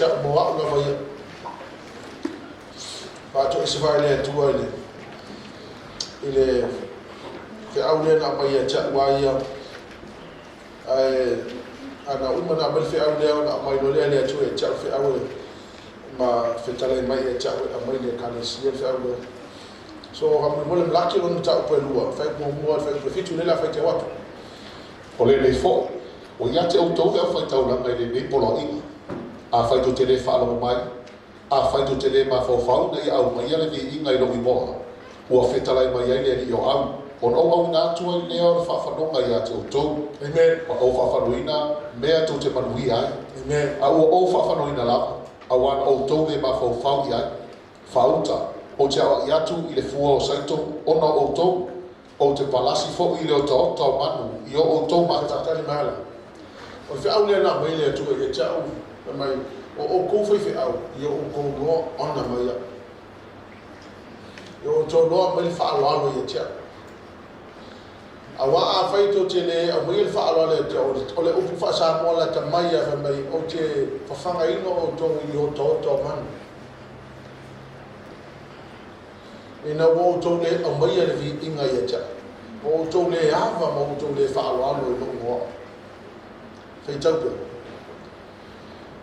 te a'u mo a'u lava ia. Faatoese fa'a e le Atua i le i le feau lea na aumai ia te a'u a ia, ae ana uma ona aumai le feau lea ona aumai loa lea e le Atua ia te a'u le feau e ma fetalai mai ia te a'u e aumai i le Ekalesia le feau lea. So faamolemole malaki lona mataupu e lua, fuaiupu muamua i le fuaiupu e fitu lea o le a faitau atu. O lenei foi, ua ia te outou le aufaitaulaga i lenei poloaiga. Afai tou te le faalogo mai, afai tou te le mafaufau ina ia aumaia le viiga i lou igoa, ua fetalai mai ai le Alii o Au, ona ou auina atu ai lea o le faafanoga ia te outou, Amen. ma ou faafanoina mea tou te manuia ai. Amen. A ua ou faafanoina lava, auā na outou le mafaufau i ai. Faauta, ou te aoai atu i le fua o saito ona o outou, ou te palasi foi i le otaota o manu i o outou mata. Faatali mai ala. O le feau lea na aumai e le Atua ia te a'u, fai mai, O outou faifeau, ia outou loa ona mai a'u. Ia outou loa aumai le faaaloalo ia te a'u. Auā afai tou te le aumaia le faaaloalo ia te a'u, o le upu faa-Samoa lata mai a fai mai, ou te fafagaina outou i otaota o manu. Ina ua outou le aumaia le viiga ia te a'u, ua outou le ava ma outou le faaaloalo i lou igoa. Faitau pea.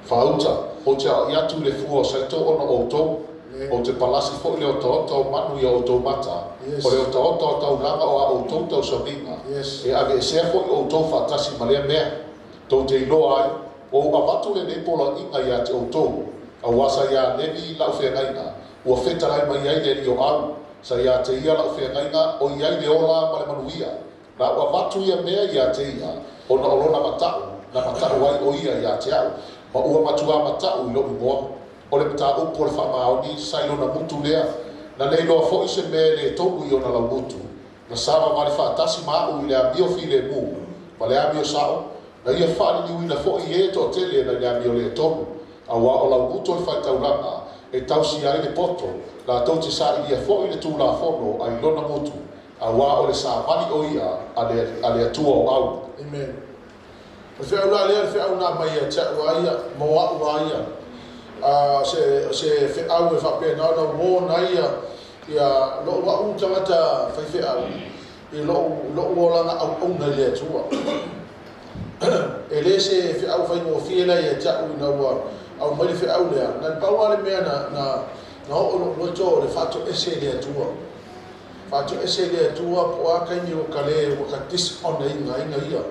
Faauta, ou te aoai atu i le fua o saito ona o outou, ou te palasi foi i le otaota o manu i o outou mata, o le otaota o taulaga o a outou tausamiga, e aveesea foi outou faatasi ma lea mea. Tou te iloa ai, ua ou avatu lenei poloaiga ia te outou, auā sa iā Levi lau feagaiga, ua fetalai mai ai le Alii o Au, sa iā te ia lau feagaiga o i ai le ola ma le manuia. Na ou avatu ia mea iā te ia, ona o lona mataʻu, na mataʻu ai ʻo ia iā te a'u, ma ua matuā mataʻu i loʻu igoa. O le mataupu o le faamaoni sa i lona mutu lea, na le iloa foi se mea e le tonu i ona laumutu. Na savavali faatasi ma a'u i le amio filemu ma le amio sa'o, na ia faaliliuina foi i e toatele nai le amio le tonu, auā o laumutu o le faitaulaga e tausia ai le poto, latou te sailia foi le Tulafono ai lona mutu, auā o le savali o ia a le, a le Atua o Au. Amen. O le feau la lea, o le feau na aumai ia te a'u a ia, mo a'u a ia. A, se, se feau e faapena ona uo ai ia, ia lo'u a'u tagata faifeau i lo'u, lo'u olaga auauna i le Atua. E le se feau faigofie la ia te a'u ina ua aumai le feau lea, na le pau lava le mea na, na, na oo i lo'u loto o le faatoese i le Atua. Faatoese i le Atua po o a taimi ua ka le, ua ka dishonor-ina ai ia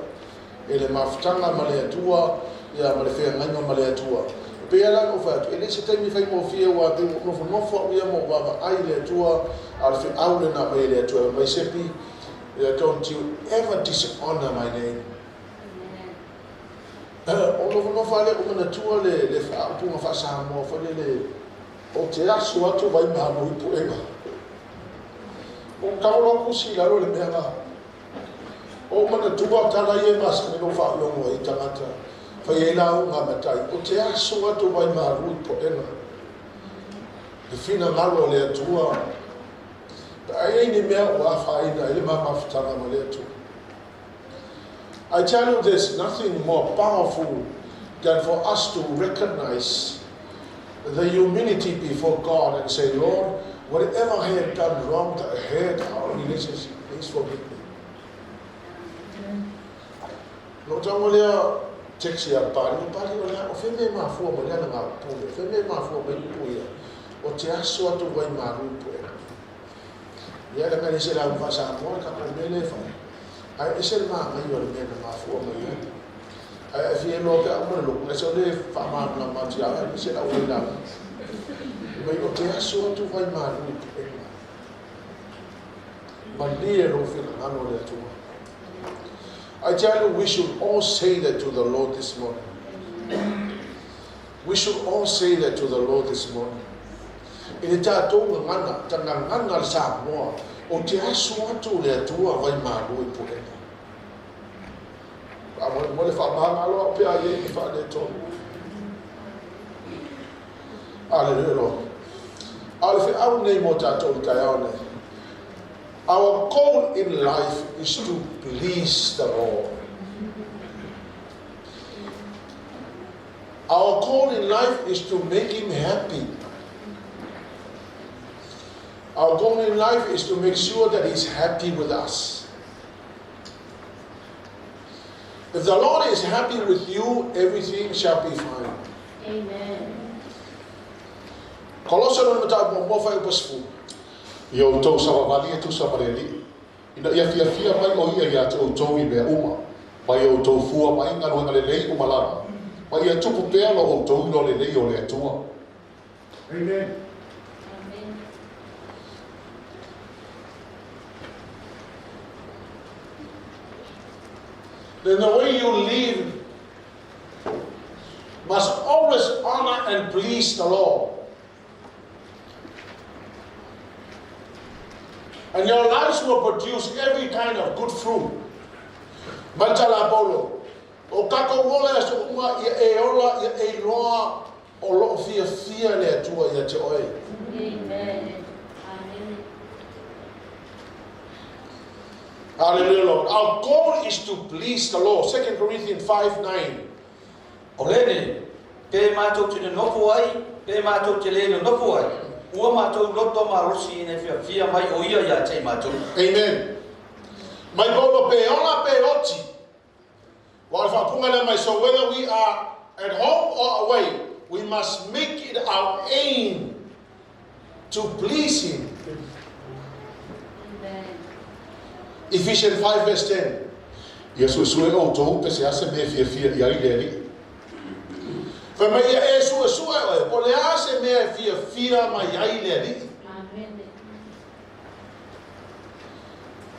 e le mafutaga ma le Atua ia ma le feagaiga ma le Atua. E pei lava la ona ou fai atu, e le se taimi faigofie aua pei ua ou nofonofo a'u ia ma ou vaavaai i le Atua, a o le feau lena aumai e le Atua, fai mai Sepi, ia, don't you ever dishonor my name. Ou nofonofo lava lea ou manatua le le faaupuga faa-Samoa foi lele, ou te asu atu vai malu i puega. Ou tago loa kusi i lalo le mea la. Ou manatua tala ia e masani ona ou faalogo ai i tagata fai ai lauga a matai, ou te asu atu vai malu i puega. Le finagalo o le Atua, pe a i ai ni mea ua afaina ai le ma mafutaga ma le Atua. I tell you, there's nothing more powerful than for us to recognize the humility before God and say, Lord, whatever I have done wrong that hurt our relationship, please forgive me. No tago lea text ia Pali, o Pali o lea, o fea mea e mafua mai lea na ngā upu lea, fea mea e mafua mai upu ia, o te aso atu vai malu i puega. Ia leaga e le se lauga faa-Samoa le tatou mea lea e fai, ae ese le manaia o le mea na mafua mai ai. Ae a fia iloa pe a uma le lotu, ae se o le faamalamalama atu ia oe, aemaise le aufaigaluega. Mai o te aso atu vai malu i puega. Malie lou finagalo le Atua. I tell you, we should all say that to the Lord this morning. We should all say that to the Lord this morning. I le tatou gagana, ta gagana le Samoa, ou te aso atu le Atua vai malu i puega. Faamolemole faamagalo au pe a i ai ni faaletonu. Aleluia Lord. A o le feau nei mo tatou i le taeao nei. Our goal in life is to please the Lord. Our goal in life is to make Him happy. Our goal in life is to make sure that He's happy with us. If the Lord is happy with you, everything shall be fine. Amen. Kolosa lona mataupu muamua fuaiupu 10. Ia outou savavali e tusa ma le Alii, ina ia fiafia mai o Ia ia te outou i mea uma, ma ia outou fua mai galuega lelei uma lava, ma ia tupu pea lo outou iloa lelei o le Atua. Amen. Amen. Then the way you live must always honor and please the Lord. And your lives will produce every kind of good fruit. Mai tala a Paulo, O tatou ola i aso uma, ia e ola, ia e iloa o loo fiafia le Atua ia te oe. Amen. Amen. Hallelujah, Lord. Our goal is to please the Lord. 2 Corinthians 5 9. O lenei, pe matou te nonofo ai, pe matou te le nonofo ai, ua matou loto malosi ina fiafia mai o Ia ia te i matou. Amen. Mai Paulo pe ola pe oti. Ua o le faapuga lea mai, so whether we are at home or away, we must make it our aim to please Him. Amen. Ephesians 5 verse 10. Ia suesue outou pe se a se mea e fiafia i ai le Alii. Fai mai ia e suesue oe, po o le a se mea e fiafia mai ai le Alii. Amen.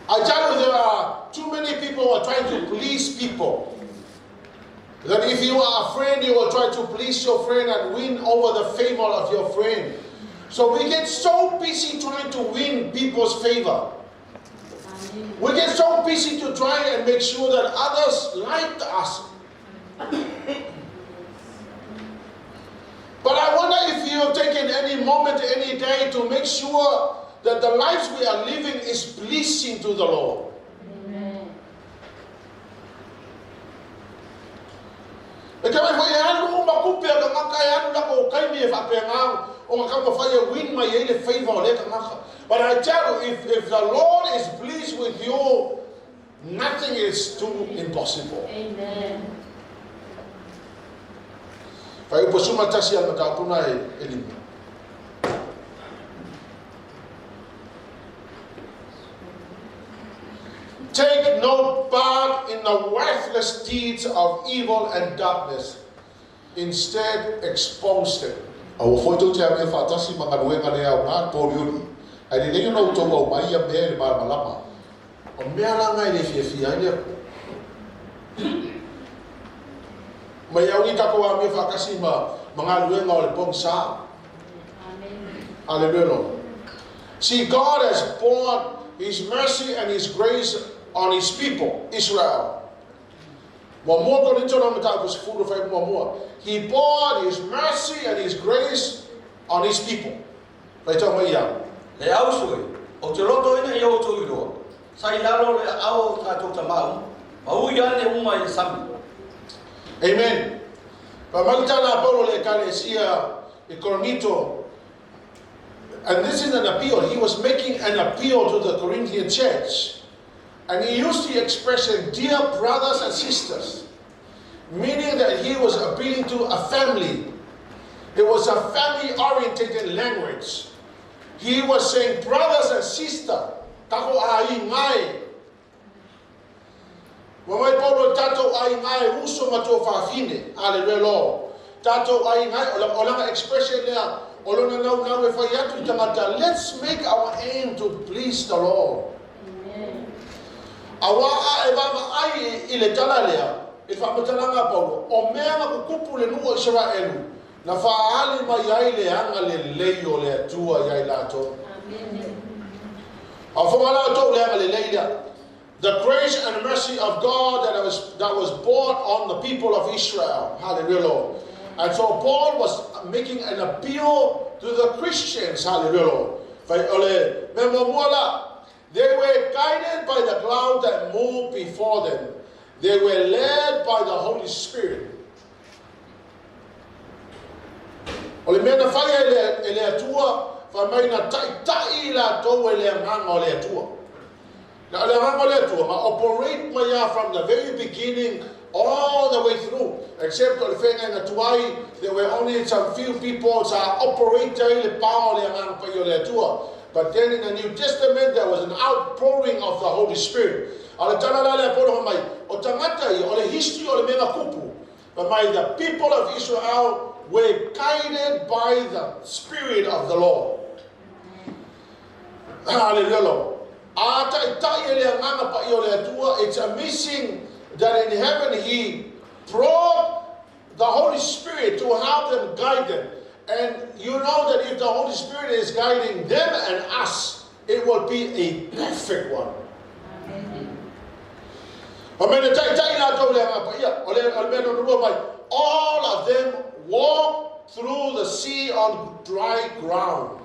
I tell you, there are too many people who are trying to please people. That if you are a friend, you will try to please your friend and win over the favor of your friend. So we get so busy trying to win people's favor. Amen. We get so busy to try and make sure that others like us. But I wonder if you have taken any moment, any day to make sure that the lives we are living is pleasing to the Lord. Amen. E te mai foi e alu uma kupe a tagata e alu lako o kaimi e faapena ona taumafai e win mai ai le favor o lea tagata. But I tell you, if the Lord is pleased with you, nothing is too impossible. Amen. Fuaiupu 11 a le mataupu lena e lima. Take no part in the worthless deeds of evil and darkness. Instead, expose them. Aua foi tou te amio faatasi ma galuega le aoga le pōlioli, ae lelei ona outou aumai ia mea i le malamalama. O mea la na e le fiafia ai le Atua. Mai au i tatou amio faatasi ma galuega o le pogisa. Amen. Hallelujah, Lord. See, God has poured His mercy and His grace on His people, Israel. Muamua Korinto lona mataupu 10 fuaiupu muamua. He poured His mercy and His grace on His people. Faitau mai ia au. Le auso e, ou te loto ina ia outou iloa, sa i lalo o le aao o tatou tama uma, ma ui ane uma i le sami. Amen. Fai mai le tala a Paulo i le Ekalesia i Korinito, and this is an appeal, he was making an appeal to the Corinthian church, and he used the expression, dear brothers and sisters, meaning that he was appealing to a family. It was a family-orientated language. He was saying, brothers and sisters, tako aiga e. Ua mai Paulo i tatou aiga e uso ma tuafafine. Aleluia Lord. Tatou aiga e, o lana expression lea, o lona naunau e fai atu i tagata, let's make our aim to please the Lord. Amen. Auā a e vaavaai i le tala lea, i le faamatalaga a Paulo, o mea na kukupu i le nuu o Isaraelu, na faaali mai ai le agalelei o le Atua ia i latou. Amen. A fofoga la outou i le agalelei lea, the grace and mercy of God that was poured on the people of Israel. Hallelujah, Lord. And so Paul was making an appeal to the Christians. Hallelujah, Lord. Fai o le mea muamua la, they were guided by the cloud that moved before them. They were led by the Holy Spirit. O le mea na faia e le Atua, fai mai na taitai i latou e le Agaga o le Atua. Na o le Agaga o le Atua, ma operate mai lava from the very beginning all the way through, except o le feagaiga tuai, there were only some few people sa operate ai le power o le Agaga Paia o le Atua. But then in the New Testament there was an outpouring of the Holy Spirit. A o le tala la lea a Paulo fai mai, o tagata ia, o le history o le mea na kupu, fai mai the people of Israel were guided by the Spirit of the Lord. Hallelujah Lord. A taitai e le Agaga Paia o le Atua, it's amazing that in heaven he brought the Holy Spirit to help them guide them. And you know that if the Holy Spirit is guiding them and us, it will be a perfect one. Fai mai na taitai latou i le Agaga Paia, o le o le mea lona lua mai, all of them walked through the sea on dry ground.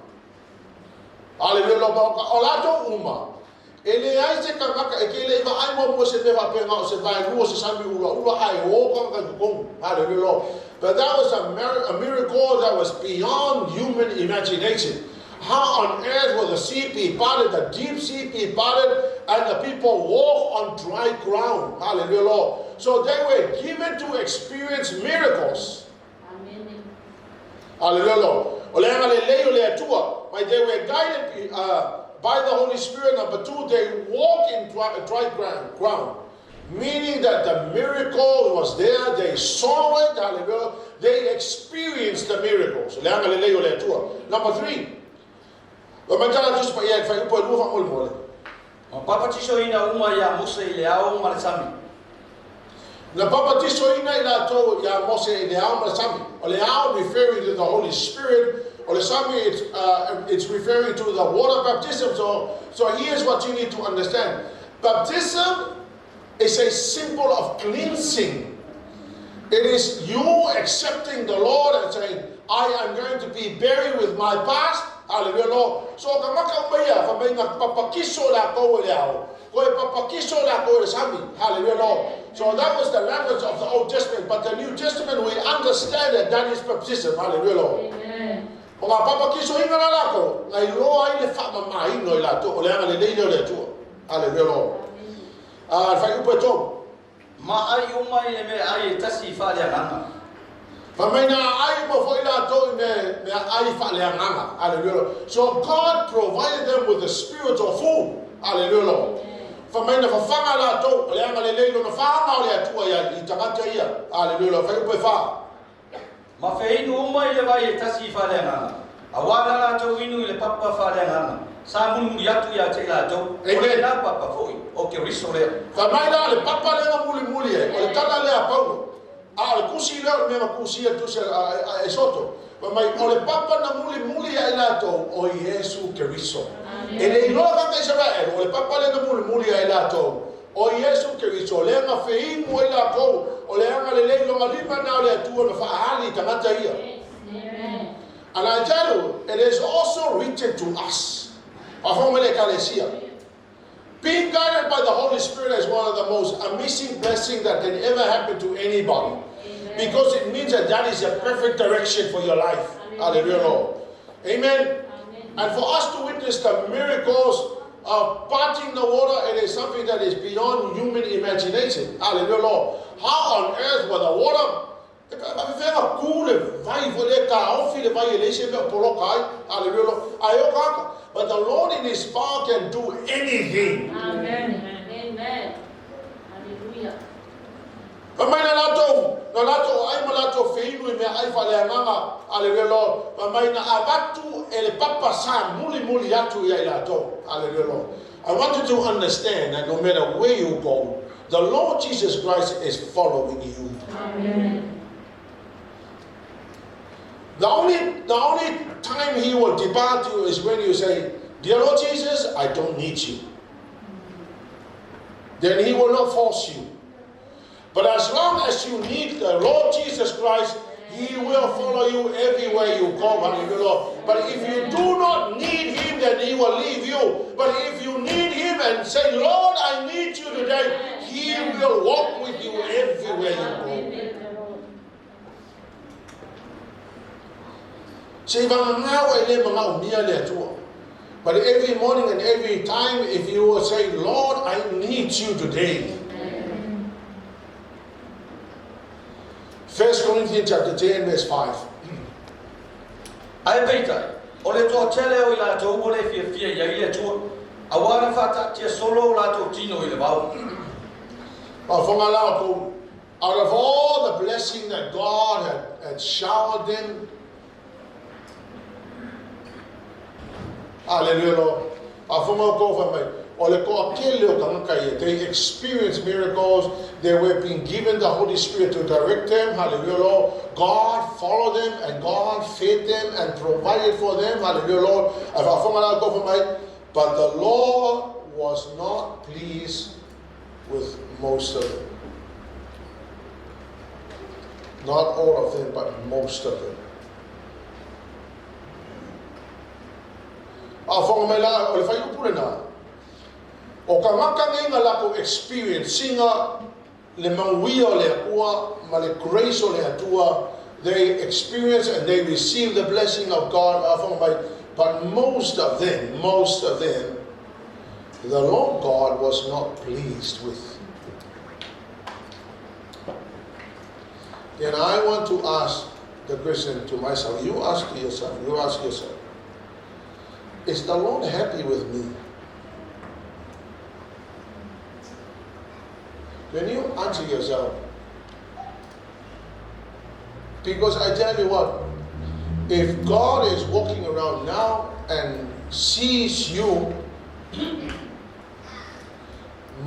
Aleluia lou maoka, o latou uma, e leai se kanaka e ke le i vaai muamua se mea faapena o se vaelua o se sami ulaula ae o kanaka i totonu. Haleluia Lord. But that was a a miracle that was beyond human imagination. How on earth will the sea be parted, the deep sea be parted, and the people walk on dry ground? Hallelujah, Lord. So they were given to experience miracles. Amen. Hallelujah, Lord. O le agalelei o le Atua, mai they were guided by the Holy Spirit. Number two, they walk in dry, dry ground, ground. Meaning that the miracle was there, they saw it, hallelujah. They experienced the miracles. Le agalelei o le Atua. Number three, Ua matala Tusi Paia i le fuaiupu e lua faamolemole. Na papatisoina uma iā Mose i le ao ma le sami. Na papatisoina i latou iā Mose i le ao ma le sami. O le ao referring to the Holy Spirit, o le sami it's, it's referring to the water baptism. So, so here's what you need to understand. Baptism is a symbol of cleansing. It is you accepting the Lord and saying, I am going to be buried with my past. Hallelujah, Lord. So ka maka uma ia, fa mai nga papakiso latou e le ao. Ko e papakiso latou e le sami. Hallelujah, Lord. So that was the language of the Old Testament. But the New Testament, we understand that that is baptism. Hallelujah, Lord. Amen. O ngā papakisoina na latou, na iloa ai le whaamamaina o i latou, o le agalelei lea o le Atua. Hallelujah, Lord. A, le fuaiupu e tolu. Ma ai uma i le meaai e tasi i faaleagaga. Fai mai na aai uma foi latou i meaai faaleagaga. Hallelujah. So God provided them with the spiritual food. Hallelujah, Lord. Fai mai na fafaga latou, o le agalelei lona faga o le Atua ia i tagata ia. Hallelujah, Lord. Fuaiupu e fa. Ma feinu uma i le vai e tasi i faaleagaga. Auā na latou inu i le papa faaleagaga, sa mulimuli atu ia te i latou, o Amen. lena papa foi o Keriso lea. Fai mai la le papa lea na mulimuli ai, o le tala lea a Paulo. A o le tusi lea o le mea na tusia le tusi a Esoto. Fai mai, o le papa na mulimuli ia i latou, o Iesu Keriso. E le iloa kaka Isaraelu, o le papa lea na mulimuli ia i latou, o Iesu Keriso, lea na feinu ai latou, o le agalelei lona lima na o le Atua na faaali i tagata ia. Amen. And I tell you, it is also written to us. Faafofoga mai le Ekalesia. Being guided by the Holy Spirit is one of the most amazing blessings that can ever happen to anybody. Because it means that that is a perfect direction for your life. Hallelujah, Lord. Amen. And for us to witness the miracles of parting the water, it is something that is beyond human imagination. Hallelujah, Lord. How on earth will the water E faafefea ku le vai foi lea taofi le vai e leai se mea o poloka ai. Hallelujah, Lord. Ae o kaka. But the Lord in His power can do anything. Amen. Amen. Hallelujah. Fai mai na latou, na latou aai ma latou feinu i meaai faaleagaga. Hallelujah, Lord. Fai mai na avatu e le papa sa mulimuli atu ia i latou. Hallelujah, Lord. I want you to understand that no matter where you go, the Lord Jesus Christ is following you. Amen. The only time He will depart you is when you say, Dear Lord Jesus, I don't need you. Then He will not force you. But as long as you need the Lord Jesus Christ, He will follow you everywhere you go. Hallelujah, Lord. But if you do not need Him, then He will leave you. But if you need Him and say, Lord, I need you today, He will walk with you everywhere you go. Amen. Seivagagā ua e lē magaomia le Atua. But every morning and every time, if you will say, "Lord, I need you today." 1 Corinthians chapter 10, verse 5. Ae peitai, o le toatele o i latou ua le fiafia i ai le Atua, auā na faataatia solo o latou tino i le vao. Faafofoga la outou, out of all the blessing that God had showered them, Hallelujah, Lord. Faafofoga outou fai mai, o le toatele o tagata ia, they experienced miracles, they were being given the Holy Spirit to direct them, hallelujah, Lord. God followed them and God fed them and provided for them, hallelujah, Lord. Ae faafofoga la outou fai mai, but the Lord was not pleased with most of them. Not all of them, but most of them. Faafofoga mai la, o le fuaiupu lenā, o tagata nei na latou experience ina le manuia o le Atua ma le grace o le Atua, they experience and they receive the blessing of God, faafofoga mai, but most of them, most of them, the Lord God was not pleased with. Then I want to ask the question to myself. You ask yourself. You ask yourself. Is the Lord happy with me? When you answer yourself, because I tell you what, if God is walking around now and sees you,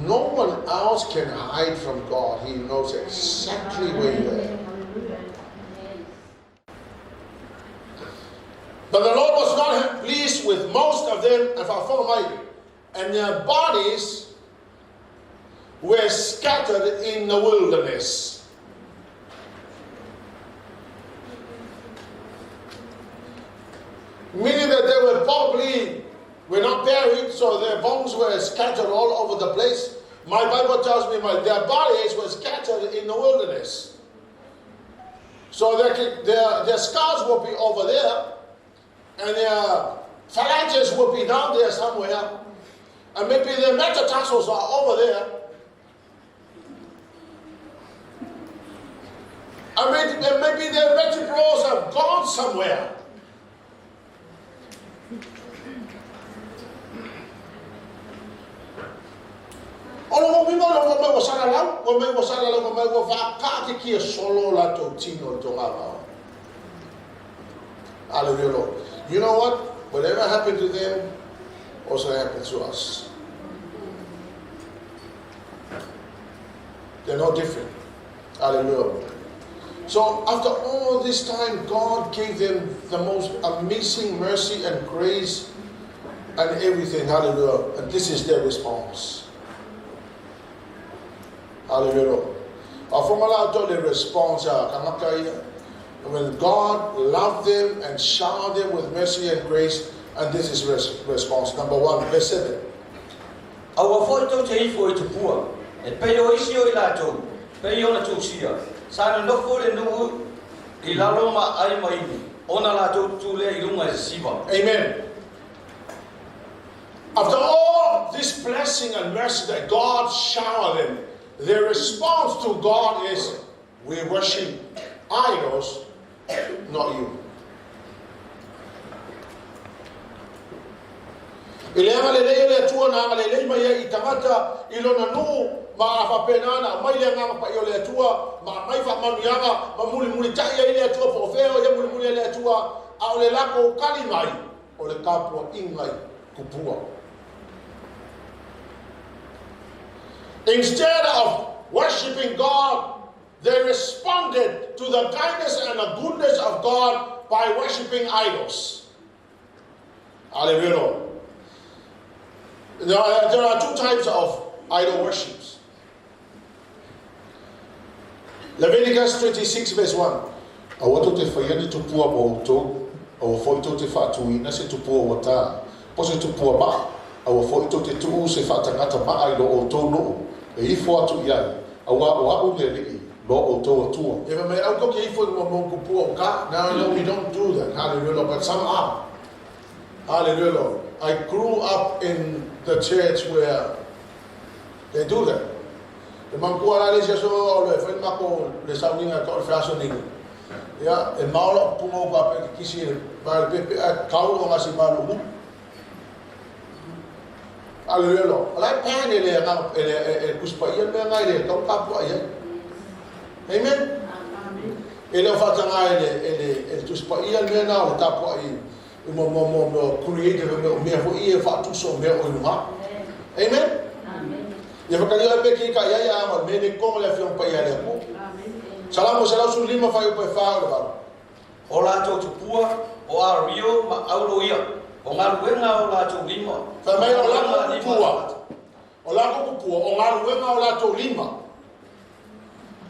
no one else can hide from God. He knows exactly where you are. But the Lord was not pleased with most of them, and faafofoga mai, and their bodies were scattered in the wilderness. Meaning that they were probably were not buried, so their bones were scattered all over the place. My Bible tells me their bodies were scattered in the wilderness. So their skulls will be over there, and their phalanges will be down there somewhere, and maybe their metatarsals are over there. And maybe their vertebrals have gone somewhere. O lona uiga o le fai mai ua salalau, fai mai ua salalau, fai mai ua faakaakikia solo o latou tino i togavao. Hallelujah, Lord. You know what? Whatever happened to them also happened to us. They're no different. Hallelujah. So after all this time, God gave them the most amazing mercy and grace and everything. Hallelujah. And this is their response. Hallelujah. Faafofoga la outou le response a tagata ia. When God loved them and showered them with mercy and grace, and this is response. Number 1, verse 7. Aua foi tou te ifo i tupua, e pei o isi o i latou, pei ona tusia, sa nonofo le nuu i lalo ma ai ma inu, ona latou tutū lea i luga i sisiva. Amen. After all this blessing and mercy that God showered them, their response to God is, we worship idols, not you. I le agalelei o le Atua na agalelei mai ai i tagata i lona nuu, ma a faapena ona aumai le Agaga Paia o le Atua, ma aumai faamanuiaga, ma mulimulitai ai le Atua po o fea o ia mulimuli ai le Atua, a o le latou tali mai, o le tapuaiga i tupua. Instead of worshiping God, they responded to the kindness and the goodness of God by worshiping idols. Hallelujah, Lord. There are two types of idol worships. Leviticus 26 verse 1. Aua tou te faia ni tupua mo outou, aua foi tou te faatuina se tupua ua tā, po se tupua maa, aua foi tou te tuu se faatagata maa i lo outou nuu e ifo atu i ai, auā o a'u le Alii Lo outou Atua. Ia fai mai au tou te ifo i luma mo kupua o ka. No, no, we don't do that. Hallelujah, Lord. But some are. Hallelujah, Lord. I grew up in the church where they do that. E manatua la le isi aso o le fai le matou le sauniga e tau o le feasoniga. Ia, e mao lau pupunga upa pe kikisi e vae le pepe ae kau le ogasi ma lou gutu. Hallelujah, Lord. O la e pan e le agaga e le e le Tusi Paia le mea lena e le tatau ona tapuai ai. Amen. E le o faataga e le e le e le Tusi Paia le mea lena o le tapuai i mo mo mo mo creative mea o mea foi ia e faatusa o mea o i luga. Amen. Ia whakaria ai pe ki ka ia ia ma me ne konga le afioga paia le Atua. Salamo 115 fuaiupu e 4 o le 8. O latou tupua, o Ario ma Aulo ia, o galuega o latou lima. Fai mai o latou kupua, o latou kupua, o galuega o latou lima.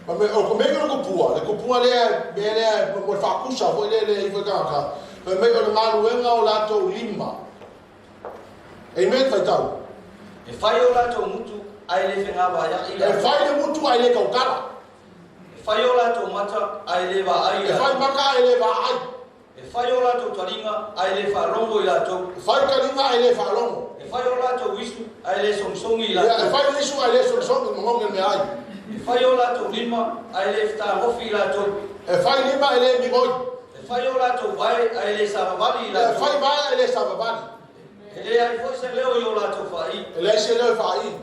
Fai mai, o ko mea o le kupua, le kupua lea, mea lea, mo le faakusa foi lea le ifo i tagata. Fai mai o le galuega o latou lima. Amen, faitau. E fai o latou gutu ae le fegavaiaʻi E fai le gutu ae le tautala. E fai o latou mata ae le vaai i E fai latou. maka ae le vaai. E fai o latou taliga ae le faalogo i latou. E fai taliga ae le faalogo. E fai o latou isu ae le sogisogi i Ia, e latou. fai le isu ae le sogisogi, magogi le meaai. E fai o latou lima ae le fetagofi i latou. E fai lima ae le migoi. E fai o latou vae ae le savavali i E latou. fai vae ae le savavali. E leai foi se leo i o latou faai. E leai se leo e faai.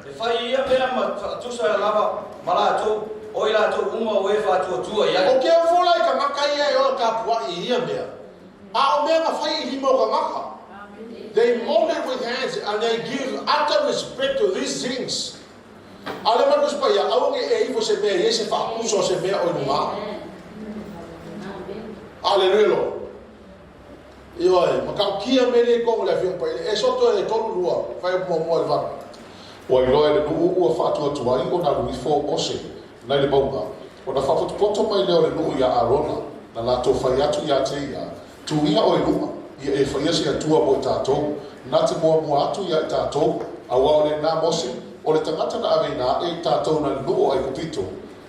E fai ia mea ma faatusa lava ma latou, o i latou uma o e faatuatua i ai. O ke ofo la i tagata ia e ola tapuai i ia mea, a o mea na fai i lima o tagata. They molded with hands and they give utter respect to these things. A o le Malu Tusi Paia, aua ne i e ifo se mea i ai se faapusa o se mea o i luga. Aleluia Lord. Ioe, matautia mea nei i totonu o le Afioga Paia. E soto e tolu lua, fuaiupu muamua i le valu. Ua iloa e le nuu ua faatuatuai ona alu ifo o Mose nai le mauga, ona faapotopoto mai lea o le nuu iā Arona, na latou fai atu iā te ia, Tuia oe i luga, ia e faia se Atua mo i tatou, na te muamua atu iā i tatou, auā o lenā Mose, o le tagata na aveina aʻe i tatou nai le nuu o Aikupito,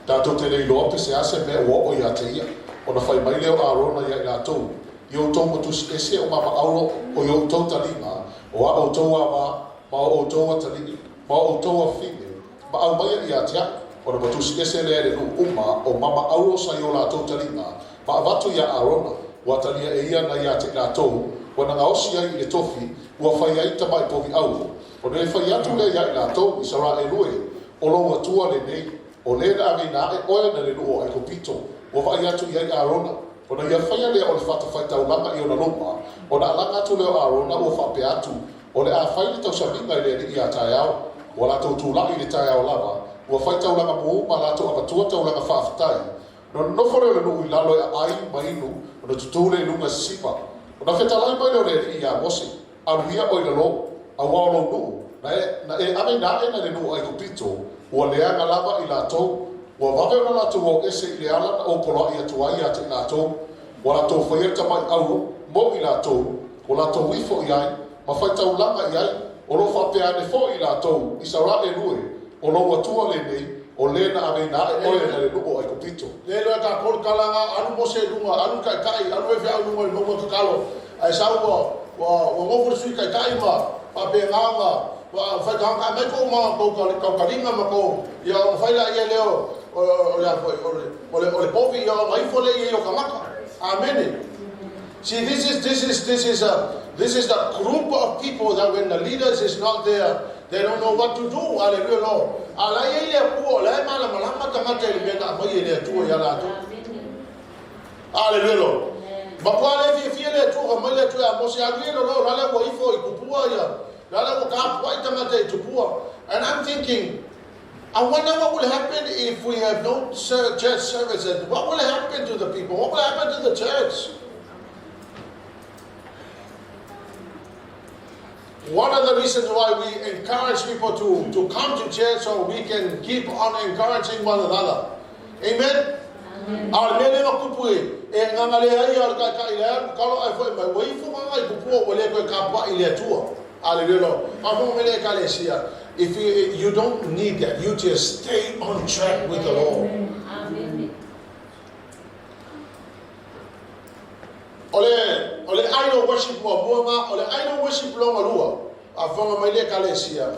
tatou te le iloa pe se a se mea ua oo iā te ia. Ona fai mai lea o Arona iā i latou, I outou matusi ese o mama auro o i outou taliga, o a outou ava, ma o outou atalii, ma o outou afafine, ma aumaia ia te aʻu. Ona matusi ese lea e le nuu uma o mama auro sa i o latou taliga, ma avatu iā Arona, ua talia e ia nai ia te i latou, ua na gaosi ai i le tofi, ua fai ai tamai povi auro. Ona e fai atu lea iā i latou, Isaraelu e, o lou Atua lenei, o lē na aveina aʻe oe nai le nuu o Aikupito, ua vaai atu i ai Arona, ona ia faia lea o le fatafaitaulaga i ona luma, ona alaga atu lea o Arona ua faapea atu, O le a fai le tausamiga i le Alii a taeao. Ua latou tulaʻi i le taeao lava, ua fai taulaga mu ma latou avatua taulaga faafetai. Ona nonofo lea o le nuu i lalo e aai ma inu, ona tutū lea i luga e sisiva. Ona fetalai mai lea o le Alii iā Mose, Alu ia oe i lalo, auā o lou nuu, na e, na e aveina aʻe nai le nuu o Aikupito, ua leaga lava i latou, ua vave ona latou o ese i le ala na ou poloaʻi atu ai iā te i latou. Ua latou faia le tamai auro mo i latou, ua latou ifo i ai, ma fai taulaga i ai, o lo o faapea ane foi i latou, Isaraelu e, o lou Atua lenei, o lē na aveina aʻe oe nai le nuu o Aikupito. Le loa e tatou le tala na alu Mose i luga, alu le taitai, alu faifeau i luga i le mauga tatalo, ae sau ua, ua, ua nofo le sui taitai ma faapena ona, ua fai tagata, aumai tou ma tou tautaliga ma tou, ia ona fai laia lea o, o, o le a foi, o le, o le, o le povi, ia ona ifo lea i ai o tagata. Amene. See, this is, this is, this is a, this is the group of people that when the leaders is not there, they don't know what to do. Hallelujah, Lord. A la e i ai le Atua, o la e malamalama tagata i le mea na aumai e le Atua ia latou. Hallelujah, Lord. Matua le fiafia le Atua, fai mai le Atua ia Mose, alu ia i lalo, la lea ua ifo i tupua ia, la lea ua tapuai tagata i tupua. And I'm thinking, I wonder what will happen if we have no church services. What will happen to the people? What will happen to the church? One of the reasons why we encourage people to, to come to church so we can keep on encouraging one another. Amen? A o le mea lea na tupu e, e gagale ai a o le taitai le alu kalo ae foi mai, ua ifo gaga i tupua ua le toe tapuai i le Atua. Aleluia Lord. Faafofoga mai le Ekalesia, if you, you don't need that, you just stay on track with the Lord. O le, o le idol worship muamua ma, o le idol worship longa lua, a fonga mai le kalesia.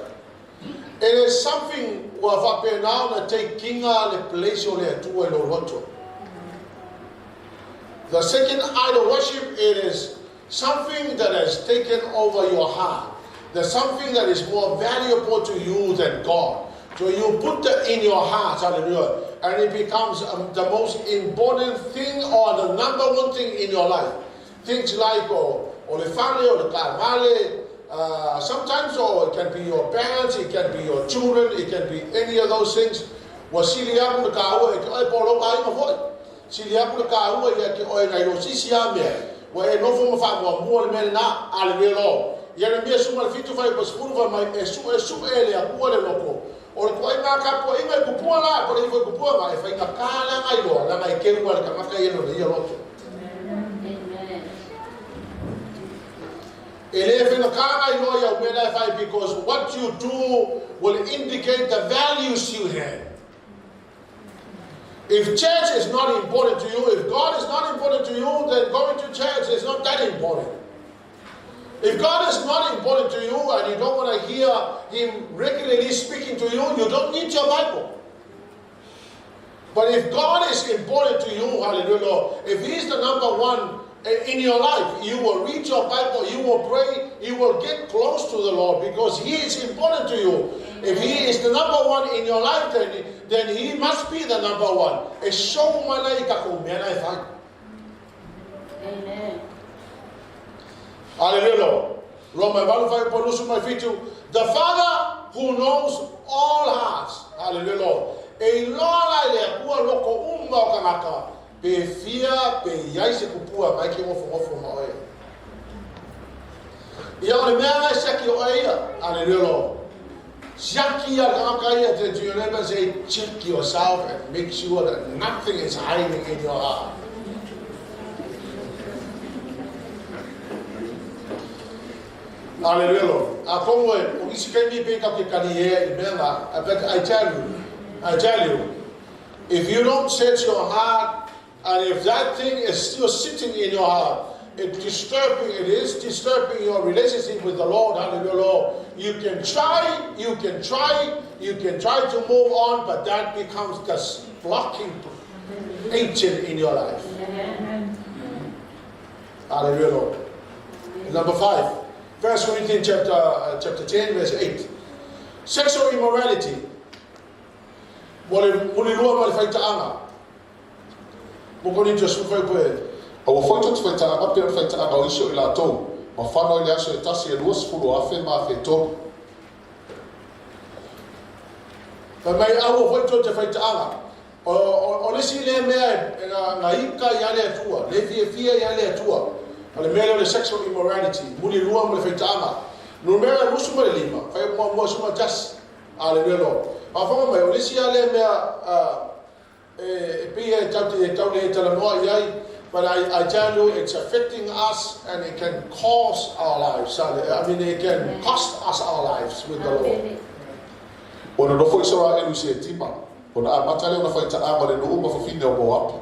It is something ua faapena ona take ina le place o le Atua i lou loto. The second idol worship, it is something that has taken over your heart. There's something that is more valuable to you than God. So you put that in your heart, hallelujah, and it becomes the most important thing or the number one thing in your life. Things like o le fale, o le taavale, sometimes or it can be your parents, it can be your children, it can be any of those things. Ua sili aku le taua e ke oe po o lou aiga foi. Sili aku le taua ia ke oe nai lo sisi a mea. Ua e nofo ma faamuamua le mea lenā. Aleluia Lord. Ieremia 17 fai pa 10 fai mai e suʻesuʻe e le Atua le loko. O le toaiga tapuaiga i kupua la, po le ifo i kupua ma e faigata laga iloa, laga e keu a le tagata ia lona ia loto. Amen. E le faigata na iloa i au mea la e fai because what you do will indicate the values you have. If church is not important to you, if God is not important to you, then going to church is not that important. If God is not important to you and you don't want to hear Him regularly speaking to you, you don't need your Bible. But if God is important to you, hallelujah, Lord, if He's the number one in your life, you will read your Bible, you will pray, you will get close to the Lord because He is important to you. If He is the number one in your life, then He must be the number one. E show malai ka ko mea na e whai. Amen. Hallelujah, Lord. Roma 8 fai po lusu mai fitu. The Father who knows all hearts. Hallelujah, Lord. E iloa la i le Atua loko uma o kangaka, pe fia, pe iai se kupua mai ke ngofo ngofo ma oe. Ia o le mea ngai siaki o oe ia. Hallelujah, Lord. Siaki ia le kangaka ia te to your neighbor and say, check yourself and make sure that nothing is hiding in your heart. Hallelujah, Lord. A kongo e, o isi kaimi pe ka ke kani e i mea ngā. But I tell you, I tell you, if you don't search your heart, and if that thing is still sitting in your heart, it is disturbing your relationship with the Lord. Hallelujah, Lord. You can try, you can try, you can try to move on, but that becomes the blocking agent in your life. Amen. Hallelujah, Lord. Number 5, 1 Corinthians chapter 10, verse 8. Sexual immorality. Mo le muli lua ma le faitaaga. Mo Korinto sefulu fai upu e. Aua foi tou te faitaaga pei o le faitaaga o isi o i latou, ma fano i le aso e tasi e 20,000 ma 3,000. Fai mai aua foi tou te faitaaga. O le isi lea mea e na ika ia le Atua, le fiafia ia le Atua. O le mea lea o le sexual immorality, muli lua ma le faitaaga. Numera 25, fai muamua suma tasi. Hallelujah, Lord. Faafofoga mai, o le isi lava lea mea e pei e tau te tau le talanoa i ai, but I tell you, it's affecting us and it can cause our lives. I mean, it can cost us our lives with the Lord. Amen. Ua nonofo Isaraelu i Setima, ona amata lea ona faitaʻā ma le nuu ma fafine o Moapi.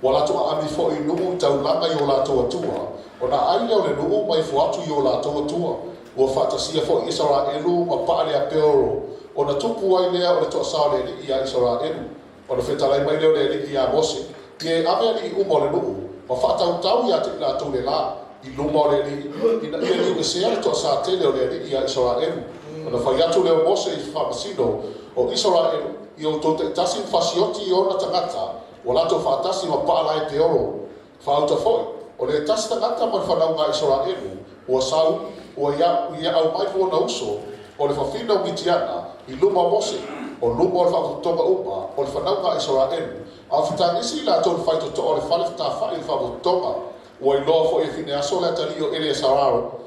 Ua latou aami foi i nuu i taulaga i o latou atua, ona aai lea o le nuu ma ifo atu i o latou atua. Ua faatasia foi Isaraelu ma paa le Peoro, ona tupu ai lea o le toasā o le Alii iā Isaraelu. Ona fetalai mai lea o le Alii iā Mose, Ia e ave alii uma o le nuu, ma faatautau ia te i latou le lā, i luma o le Alii, ina ia liuesea le toasā tele o le Alii iā Isaraelu. Ona fai atu lea o Mose i faamasino o Isaraelu, Ia outou taitasi ma fasioti i ona tagata, ua latou faatasi ma paa lae Peoro. Faauta foi, o le tasi tagata ma le fanauga a Isaraelu, ua sau, ua ia aumai lona uso, o le fafine o Mitiana, i luma o Mose, o luma o le faapotopotoga uma o le fanauga a Isaraelu, a o fetagisi i latou le faitotoa o le fale fetafai i le faapotopotoga. Ua iloa foi e Fineaso le atalii o Eleasaro,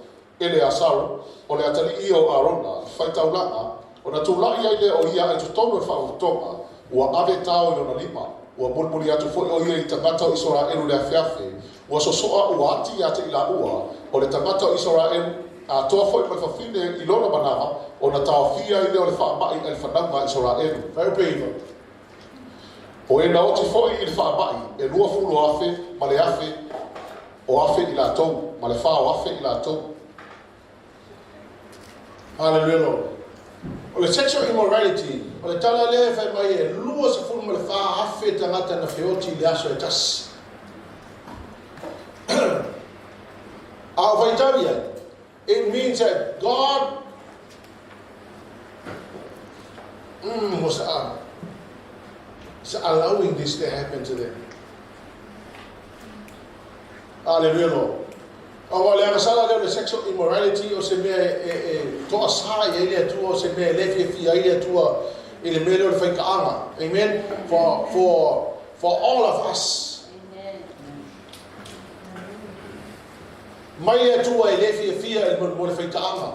o le atalii ia o Arona, le faitaulaga, ona tulai ai lea o ia i totonu o le faapotopotoga, ua ave tao i lona lima, ua mulimuli atu foi o ia i tagata o Isaraelu le afeafe, ua sosoa ua ati ia te i laua, o le tagata o Isaraelu, atoa foi ma le fafine i lona manawa, ona taofia ai lea o le faamai a le fanauga a Isaraelu. Fai upu e iva. O e naoti foi i le faamai, e 20,000 ma le 1,000. O 1,000 i latou, ma le 4,000 i latou. Hallelujah, Lord. O le sexual immorality, o le tala lea e fai mai e 24,000 tagata na feoti i le aso e tasi. A o faitau i ai, it means that God was allowing this to happen to them. Hallelujah, Lord. Aua o le agasala lea o le sexual immorality o se mea e toasā i ai le Atua, o se mea e le fiafia ai le Atua i le mea lea o le faitaaga. Amen. For all of us. Amen. Mai le Atua e le fiafia i mo le faitaaga.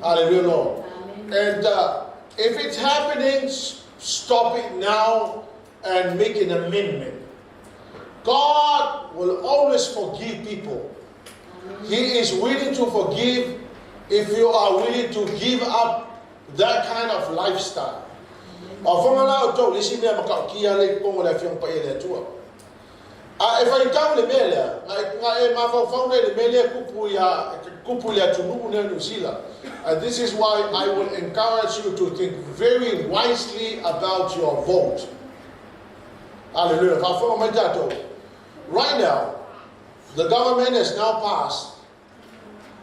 Hallelujah, Lord. Amen. And if it's happening, stop it now and make an amendment. God will always forgive people. He is willing to forgive if you are willing to give up that kind of lifestyle. O whanga la o tau lisi mea makaukia le kongo le afioga paia le Atua. A e faitau le mea lea, nga e mafaufau nei le mea lea kupu ia, kupu le atunuu nei o Niu Sila. And this is why I will encourage you to think very wisely about your vote. Hallelujah. Faafofoga mai tatou. Right now, the government has now passed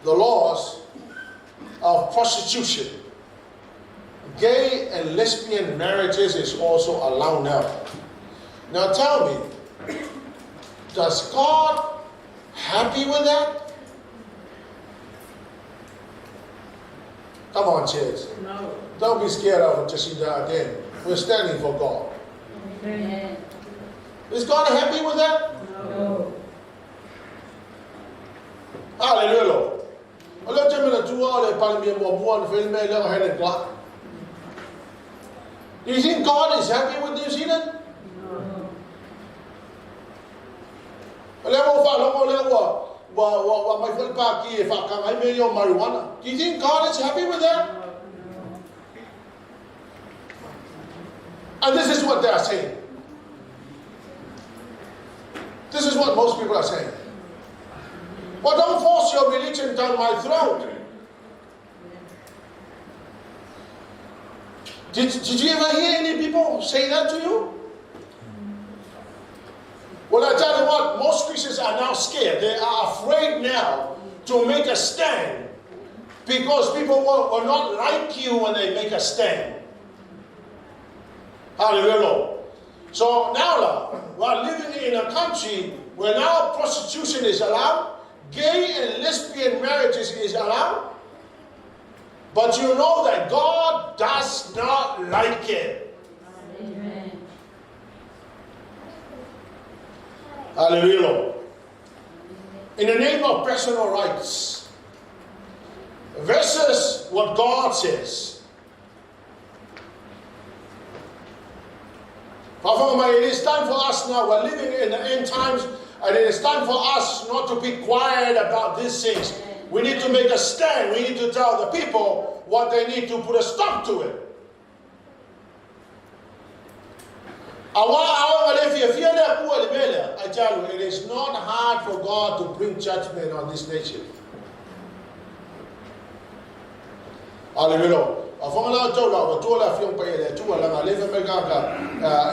the laws of prostitution. Gay and lesbian marriages is also allowed now. Now tell me, does God happy with that? Come on, church. No. Don't be scared of Jacinda again. We're standing for God. Amen. Is God happy with that? No. Hallelujah, Lord. O lea te mena tua o le palemia muamua na fai le mea lea o Helen Clark. Do you think God is happy with New Zealand? No. O lea ua faalogo lea ua aumai foi le paki e faakaga ai mea ia o marijuana. Do you think God is happy with that? And this is what they are saying. This is what most people are saying. Well, don't force your religion down my throat. Did you ever hear any people say that to you? Well, I tell you what, most Christians are now scared. They are afraid now to make a stand because people will not like you when they make a stand. Hallelujah, Lord. So now, Lord, we are living in a country where now prostitution is allowed, gay and lesbian marriages is allowed, but you know that God does not like it. Amen. Hallelujah, Lord. In the name of personal rights versus what God says. It is time for us now. We're living in the end times, and it is time for us not to be quiet about these things. We need to make a stand. We need to tell the people what they need to put a stop to it. I tell you, it is not hard for God to bring judgment on this nation. Hallelujah.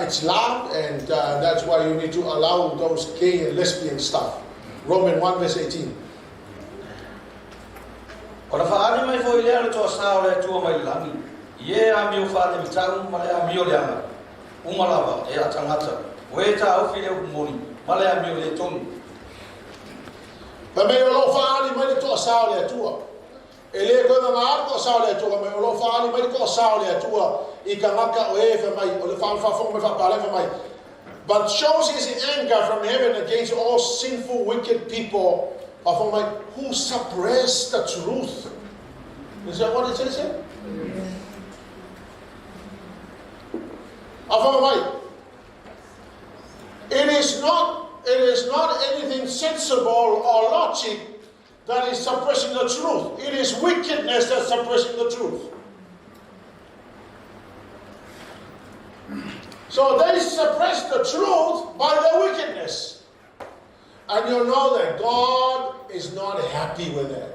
It's love, and that's why you need to allow those gay and lesbian stuff. Romans 1 verse 18. O na faaali mai foi lea le toasā o le Atua mai le lagi, i e amio faalemitau ma le amio leaga, uma lava e a tagata, o e taofi le upu moni, ma le amio le tonu. Fai mai o lo o faaali mai le toasā o le Atua. E le koe gagaalu toasā o le Atua, fai mai o lo o faaali mai le toasā o le Atua i tagata o e fai mai, o le faafofoga mai faapalai fai mai, but shows his anger from heaven against all sinful wicked people, faafofoga mai, who suppress the truth. Is that what it says here? Faafofoga mai, it is not anything sensible or logic that is suppressing the truth. It is wickedness that's suppressing the truth. So they suppress the truth by their wickedness. And you know that God is not happy with that.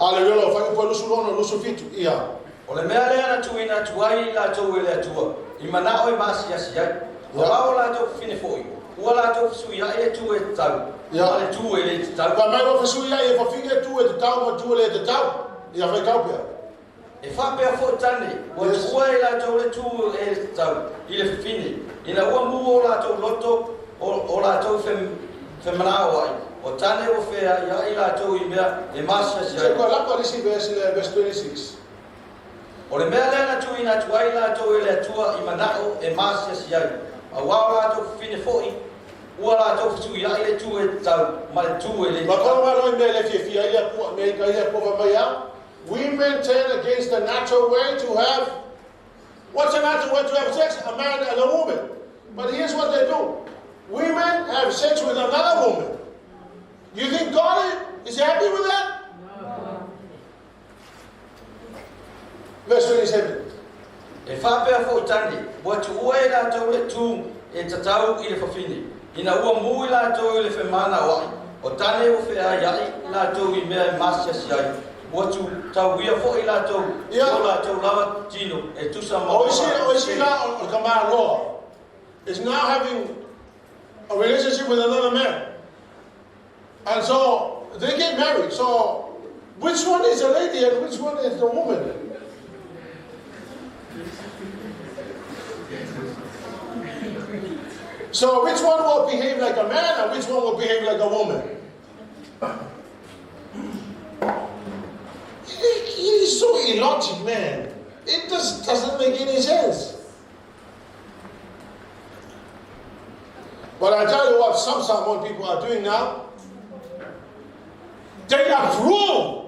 A le lo fai po lusu lono lusu fitu ia. O le mea lea na tuuina atu ai i latou e le Atua, i manao e maasiasi ai. Auā o latou fafine foi, ua latou fesuiai le tū e tatau, ma le tū e le tatau. Fai mai ua fesuiai e fafine tū e tatau ma tū e le tatau. Ia faitau pea. E faapea foi tane, ua tuua e latou le tū e tatau i le fafine, ina ua mū o latou loto o latou femanao ai, o tane ua feaiai latou i mea e maasiasi Se ai. koe lako alisi verse le verse 26. O le mea lea na tuuina atu ai latou e le Atua i manao e maasiasi ai, auā o latou fafine foi, ua latou fesuiai le tū e tatau ma le tū e le Ma tatau. kono mai loi mea le fiafia ia kua mea i ka ia kua mai a. Women turn against the natural way to have. What's the natural way to have sex? A man and a woman. But here's what they do. Women have sex with another woman. You think God is happy with that? No. Verse 27. E faapea foi tane, ua tuua e latou le tū e tatau i le fafine, ina ua mū i latou i le femanao ai, o tane ua feaiai latou i mea e maasiasi ai, ua tu tauia foi latou o latou lava tino e tusa ma O isi o isi la o ka maloa is now having a relationship with another man. And so they get married. So which one is the lady and which one is the woman? So which one will behave like a man and which one will behave like a woman? It is so illogic, man. It just doesn't make any sense. But I tell you what some Samoan people are doing now. They approve.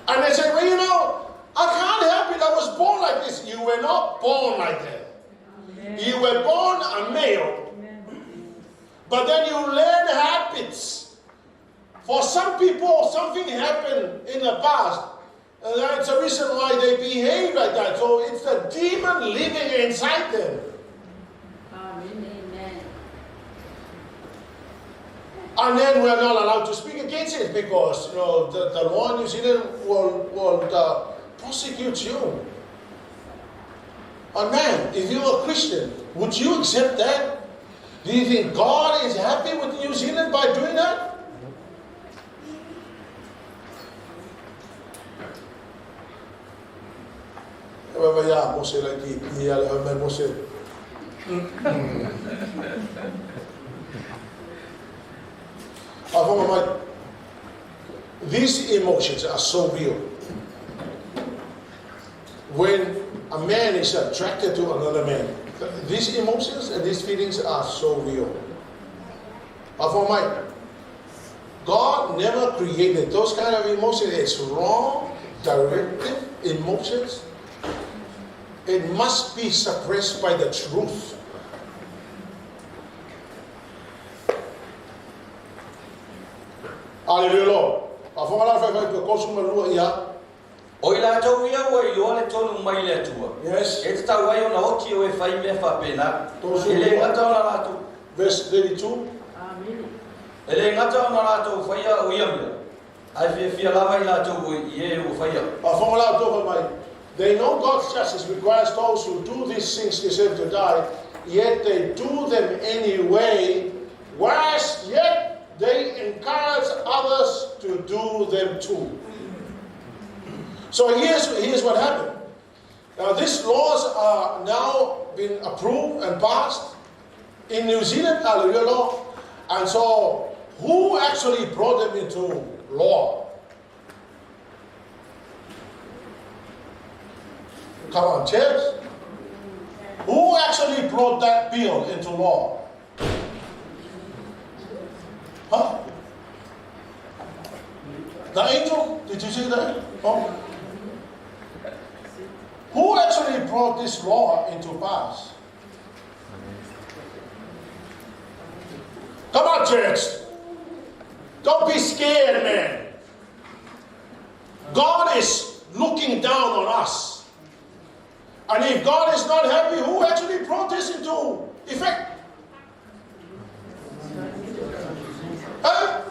And they say, well, you know, I can't help it. I was born like this. You were not born like that. Amen. You were born a male. Amen. But then you learn habits. For some people, something happened in the past. And that's the reason why they behave like that. So it's the demon living inside them. Amen. Amen. And then we're not allowed to speak against it because, you know, the law in New Zealand will prosecute you. But man, if you're a Christian, would you accept that? Do you think God is happy with New Zealand by doing that? Ia Mose lai ki ia le mai Mose. Mai. These emotions are so real. When a man is attracted to another man, these emotions and these feelings are so real. Mai. God never created those kind of emotions. It's wrong, directive emotions. It must be suppressed by the truth. Hallelujah. A whanga la whai whai pe kosu marua ia. O i latou ia ua iloa le tonu mai le Atua. Yes. E tatau ai ona oti o e fai mea faapena. Tosu E le lua. gata ona latou Verse 32. Amen. E le gata ona latou faia o ia mea. Ae fiafia lava i latou i e ua faia. A whanga la tō mai. They know God's justice requires those who do these things deserve to die, yet they do them anyway, whereas yet they encourage others to do them too. So here's what happened. Now these laws are now been approved and passed in New Zealand, hallelujah law. And so who actually brought them into law? Come on, church. Who actually brought that bill into law? Huh? The angel? Did you see that? Oh. Who actually brought this law into pass? Come on, church. Don't be scared, man. God is looking down on us. And if God is not happy, who actually brought this into effect? Huh?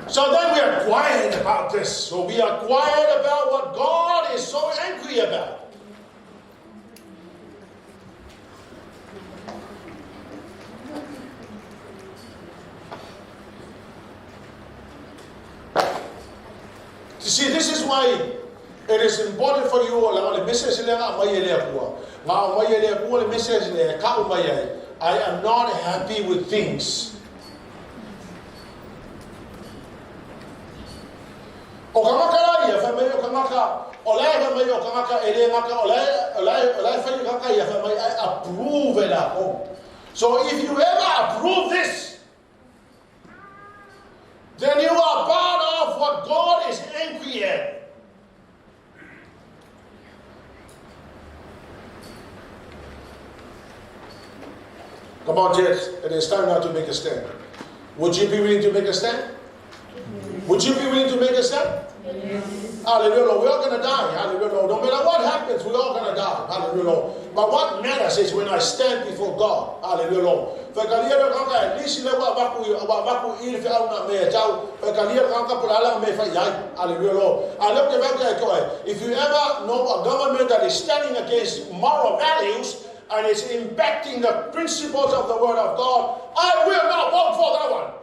So then we are quiet about this. So we are quiet about what God is so angry about. You see, this is why it is important for you all. Le message le nga mai le akua. Nga mai le akua le message le ka mai ai. I am not happy with things. O kangaka la ia, fa mai o kangaka, o la fa mai o kangaka e le ngaka, o la fa kangaka ia fa mai I approve e la ko. So if you ever approve this, then you are part of what God is angry at. Come on, church. It is time now to make a stand. Would you be willing to make a stand? Would you be willing to make a stand? Yes. Hallelujah. We're all going to die. Hallelujah. No matter what happens, we're all going to die. Hallelujah. But what matters is when I stand before God. Hallelujah. If you ever know a government that is standing against moral values and is impacting the principles of the Word of God, I will not vote for that one.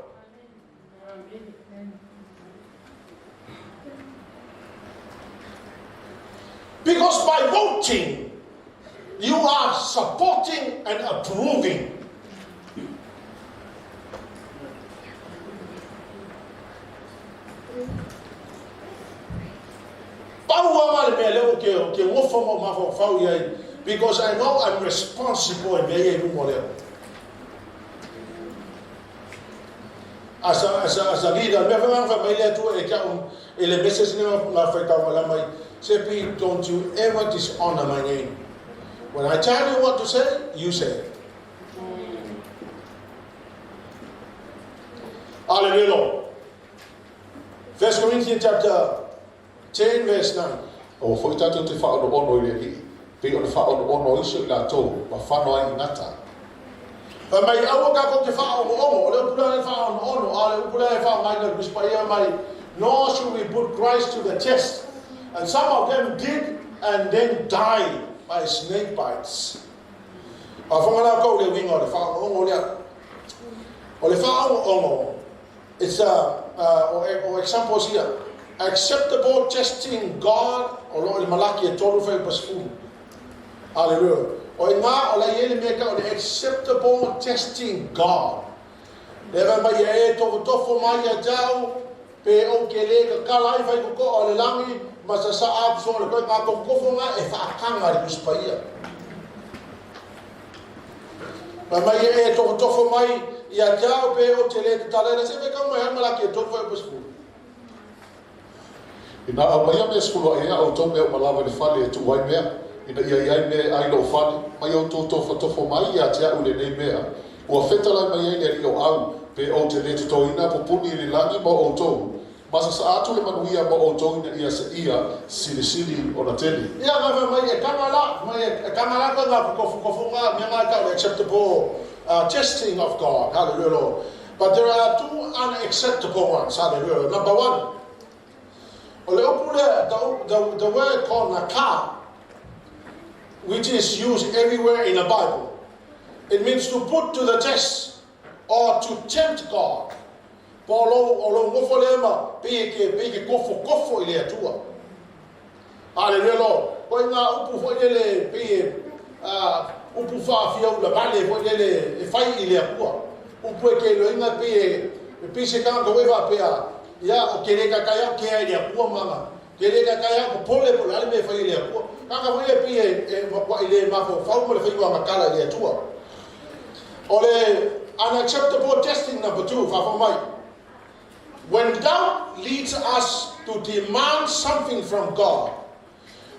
Because by voting, you are supporting and approving. Because I know I'm responsible in as a leader, don't you ever dishonor my name. When I tell you what to say, you say it. Hallelujah. 1 Corinthians chapter 10, verse 9. O foi tātou te whaono ono i le li, pe o le whaono ono iso i lātou, ma whano ai ngata. Mai aua ka ko te whaono ono, o le upula e whaono ono, a le upula e whaono ngai le kuspaia mai, nor should we put Christ to the test. And some of them did and then died by snake bites. A whangana kau le winga o le whaono ono lea. O le whaono ono, it's a, o examples here. Acceptable testing God, o lo le malaki e tolu whai pasfulu. Hallelujah. O i ngā o la iele mea o le acceptable testing God. Lewa mai e tofo tofo mai a tau, pe o ke le ka kala i whai koko o le langi, ma sa sa apu so le koe ngā kofo ngā e whaakanga le kuspaia. Ma mai e tofo tofo mai i a tau, pe o te le te talera, se whai kau mai han malaki e tolu whai pasfulu. Ina au mai a mea sefulu ai au tau mea o malawa le fale e tuai mea, ina ia iai mea ai lo fale, mai au tō tō tofo mai ia te au le nei mea, ua whetala mai ai le rio au, pe o te le tutoina pupuni i le langi ma o tō. Masa sa atu le manuia ma o tō ina ia se ia, sili sili o na tele. Ia ngā mai e kangala, mai e kangala ka ngā fukofu ngā mea ngā kau acceptable testing of God. Hallelujah. But there are two unacceptable ones. Hallelujah. Number one, the word called nakar, which is used everywhere in the Bible, it means to put to the test or to tempt God. Polo o ngofo le ma pe ke kofo kofo ile atua. Hallelujah. Ko nga upu fo ile pe upu fa fia ula vale fo ile e fai ile atua. Upu e ke lo inga pe pe se ka ko eva pe a ia o ke le ka kaya ke ile atua mama. Ke le ka kaya ko pole po le me fai ile atua. Ka ka fo ile pe e wa ile ma fo fa mo le fai wa makala ile atua. O le unacceptable testing number 2 fa fo mai. When doubt leads us to demand something from God,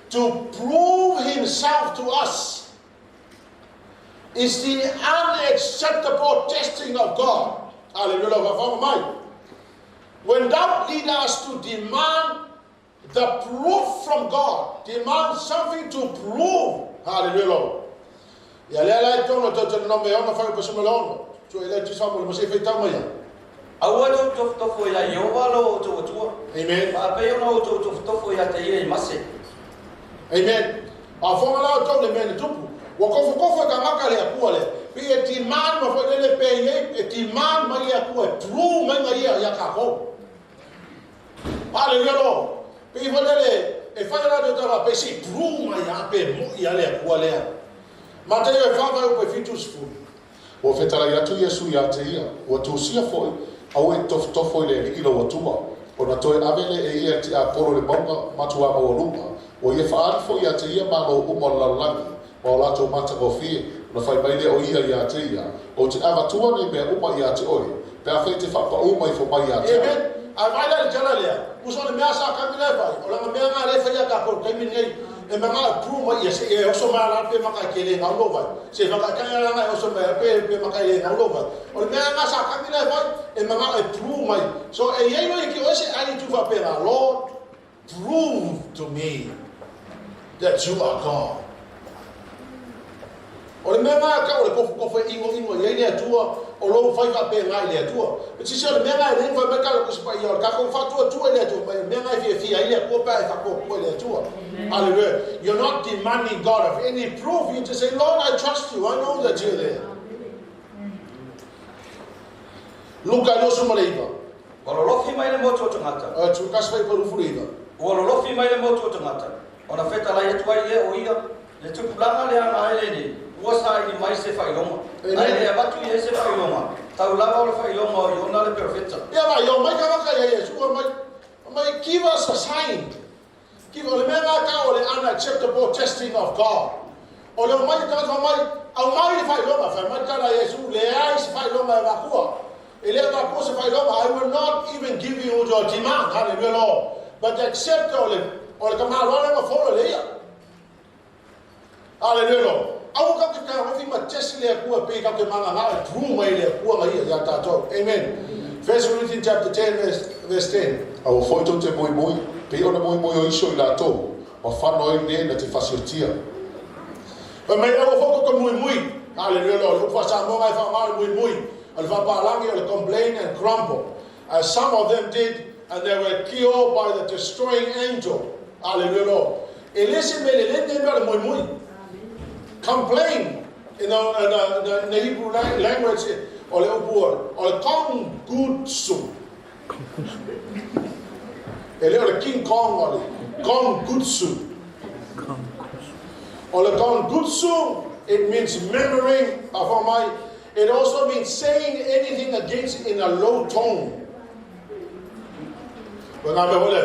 to prove himself to us, is the unacceptable testing of God. Hallelujah. When doubt leads us to demand The proof from God. Demand something to prove. Hallelujah, Lord. Ia lea la i tonu o Teuteronome e 6 fuaiupu 16. Sue lea tisa mo le masia faitau mai ai. Aua tou tofotofo iā Ieova lo outou Atua, Amen. faapei ona outou tofotofo ia te ia i Mase. Amen. A fonga la outou le mea na tupu. Ua kofokofo e tagata le Atua lea. Pei e demand ma foi lele pe iai e demand mai le Atua e prove mai ga ia ia tatou. Hallelujah Lord. Pei foi lele e fai a latou tala pe se i prove mai a pe moi a le Atua lea. Mataio e 4 fuaiupu e 70. Ua fetalai atu Iesu iā te ia, Ua tusia foi, aua e te tofotofo i le Alii lou Atua, ona toe ave lea e ia e tiapolo i le mauga matuā maualuga, ua ia faaali foi iā te ia malo uma o le lalolagi, ma o latou matagofie, ona fai mai lea o ia iā te ia, Ou te avatua nei mea uma iā te oe, pe afai e te faapaū mai ifo mai iā te au. Amen. Ae vaai la i le tala lea, uso o le mea sa kami la e fai, o lana mea na lea e fai ia tatou i le taimi lenei, e manao e prove mai ia se i e oso mai ala pe maka e kele gau lou vai. Se whaka e kai ala e oso mai pe pe maka e gau lou vai. O le mea na sa kami la e fai, e manao e prove mai. So e iai loa i ki oe se attitude faapena, Lord, prove to me that you are God. O le mea na tau o le kofokofo e inoino i ai le Atua, o lou fai faapena i le Atua. Me sisi o le mea na e le fai mai ka le paia o le tatou faatuatua i le Atua, mai o le mea na e fiafia ai le Atua pe a e faatuatua i le Atua. Hallelujah. You're not demanding God of any proof. You just say, Lord, I trust you. I know that you're there. Luka 29. Ua lolofi mai le motu o tagata. Tukasi fai pa 29. Ua lolofi mai le motu o tagata, ona fetalai atu ai lea o ia, le tupulaga lea na ae lenei, ua saili mai se faailoga. Ae le avatu i ai se faailoga, tau lava o le faailoga o Iona le perofeta. Ia vai, o mai ka waka ia Iesu, o mai, o mai, give us a sign. Give, o le mea ngā ka o le unacceptable testing of God. O le o mai te tagata mai, au mai le whailoga, whai mai tala Iesu, leai se whailoga e wakua. E lea wakua se whailoga, I will not even give you your demand, hallelujah Lord. But accept o le, o le kamaloa ma folo le ia. Hallelujah Lord. Aua kau te taofi ma tesi le Atua pe kau te mangangao e prove mai le Atua nga ia ia tatou. Amen. First Corinthians chapter 10 verse, verse 10. Aua foi tou te moemoe, pei ona moemoe o iso i latou, ma fano ai le na te fasiotia. Fai mai aua foi tou te muimui. Hallelujah Lord. Le upu faa-Samoa nga e faaaoga o le muimui, o le faapalagi, o le complain and grumble. As some of them did, and they were killed by the destroying angel. Hallelujah Lord. E le se mea lelei lenei mea o le moemoe. Complain in the, in the, in the, in the Hebrew language, o le upu o le kongutsu. E le o le King Kong, o le kongutsu. O le kongutsu, it means murmuring, a mai. It also means saying anything against in a low tone. Ko ngā mea hole.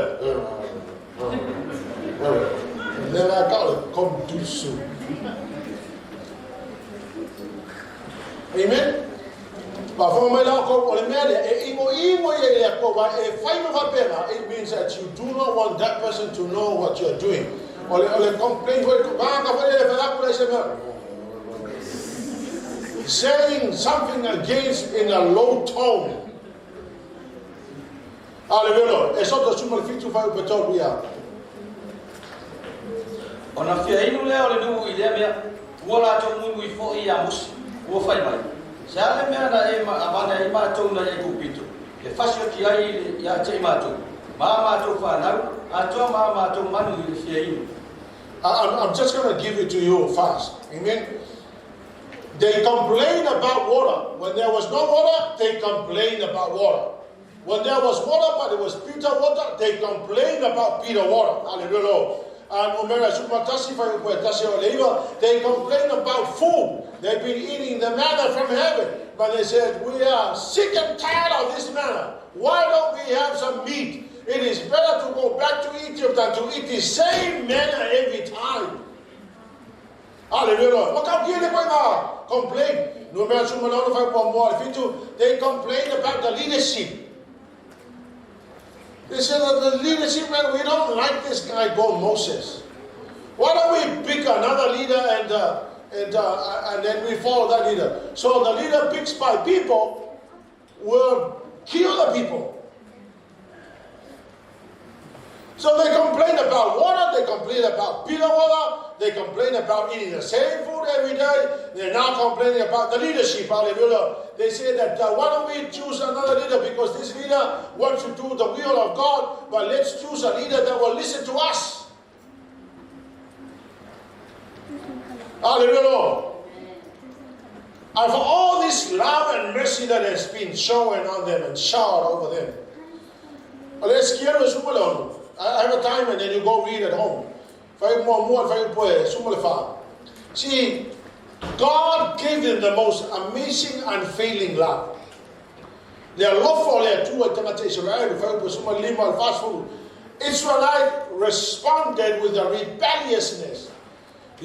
Mea ngā ka o le kongutsu. Amen. Faafofoga mai la outou, o le mea lea, e imoimo ia i le Atua, aua e fai ma faapena, it means that you do not want that person to know what you are doing. O le, o le complain foi, vagata foi le fai atu le se mea, saying something against in a low tone. Hallelujah, Lord. E soto suma le fitu fai upe tolu ia. Ona fia inu lea o le nuu i lea mea, ua latou muimui foi iā Mose, ua fai mai, Se a le mea na e avane ai matou nai Aikupito, e fasioti ai iā te i matou, ma a matou fanau, atoa ma a matou manu i le fia inu. I'm just going to give it to you fast. Amen. They complained about water. When there was no water, they complained about water. When there was water, but it was bitter water, they complained about bitter water. Hallelujah, Lord. And they complained about food. They've been eating the manna from heaven. But they said, we are sick and tired of this manna. Why don't we have some meat? It is better to go back to Egypt than to eat the same manna every time. Hallelujah, Lord. Makau le koe ngā complain. Numera 16 whai pua mua le fitu. They complained about the leadership. They said that the leadership, man, we don't like this guy called Moses. Why don't we pick another leader and, and, and then we follow that leader? So the leader picked by people will kill the people. So they complain about water, they complain about bitter water, they complain about eating the same food every day. They're now complaining about the leadership. Hallelujah. They say that why don't we choose another leader, because this leader wants to do the will of God, but let's choose a leader that will listen to us. Hallelujah. And for all this love and mercy that has been shown on them and showered over them. I have a time, and then you go read at home. See, God gave them the most amazing, unfailing love. Israelite responded with a rebelliousness. I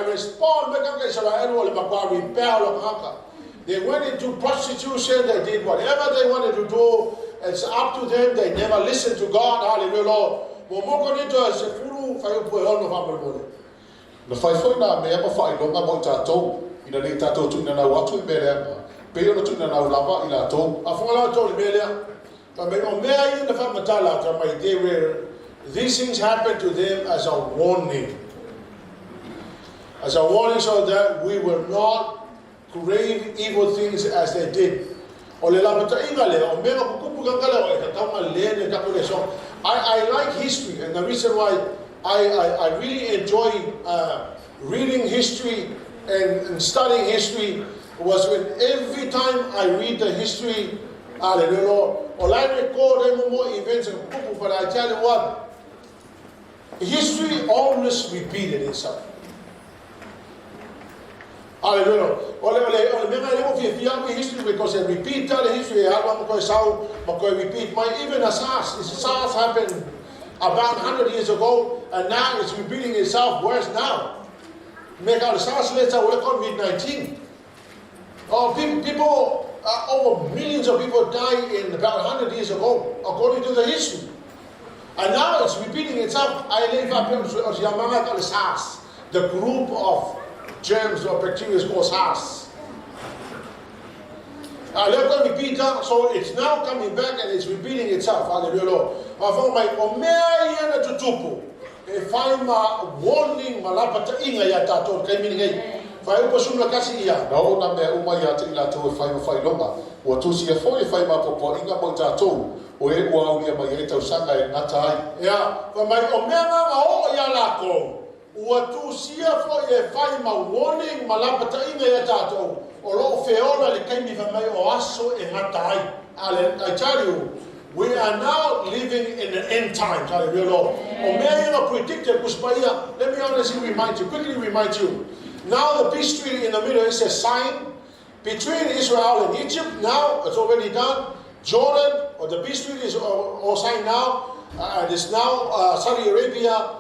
respond. They went into prostitution, they did whatever they wanted to do. It's up to them, they never listened to God. Hallelujah. Na whai foi nā mea ma whailonga mo tātou, ina nei tātou tuina nau atu i mea pei ona tuina nau lava i lātou. A whanga lātou i mea lea. Ka mea o mea i na whamatala, ka mai they were, these things happened to them as a warning. As a warning so that we will not crave evil things as they did. O le lapata inga le, o mea kukupu kangale o e kataunga le ne kako le so. I like history, and the reason why I really enjoy reading history and studying history was when every time I read the history, hallelujah, or I record more events and kukupu, but I tell you what, history always repeated itself. Hallelujah. History because they repeat the history. Repeat. Even a SARS, SARS happened about 100 years ago, and now it's repeating itself worse now. Make out SARS later, we COVID-19. Oh, people, over millions of people died in about 100 years ago, according to the history. And now it's repeating itself. I live up in SARS, the group of germs or bacteria called SARS. Repeat, so it's now coming back and it's repeating itself. Hallelujah. Warning malapata inga ya tatou kai mini ngai. Whai upa sumla kasi ia. Na o na mea uma ia te i lātou e whai ma whailonga. Ua tusi e foi e whai ma popoa inga mo tātou. O e ua aulia mai e tausanga e ngata ai. Ia, whai mai o mea ngā o ia lākou. Ua tusia foi e whai ma warning malapata inga ia tātou. O loo feola le kaimi whai mai o aso e ngata ai. I tell you, we are now living in the end times. Hallelujah. O mea inga predicted kuspaia. Let me honestly remind you, quickly remind you. Now the peace treaty in the Middle East is a sign between Israel and Egypt. Now it's already done. Jordan, or the peace treaty is all signed now. And it's now Saudi Arabia,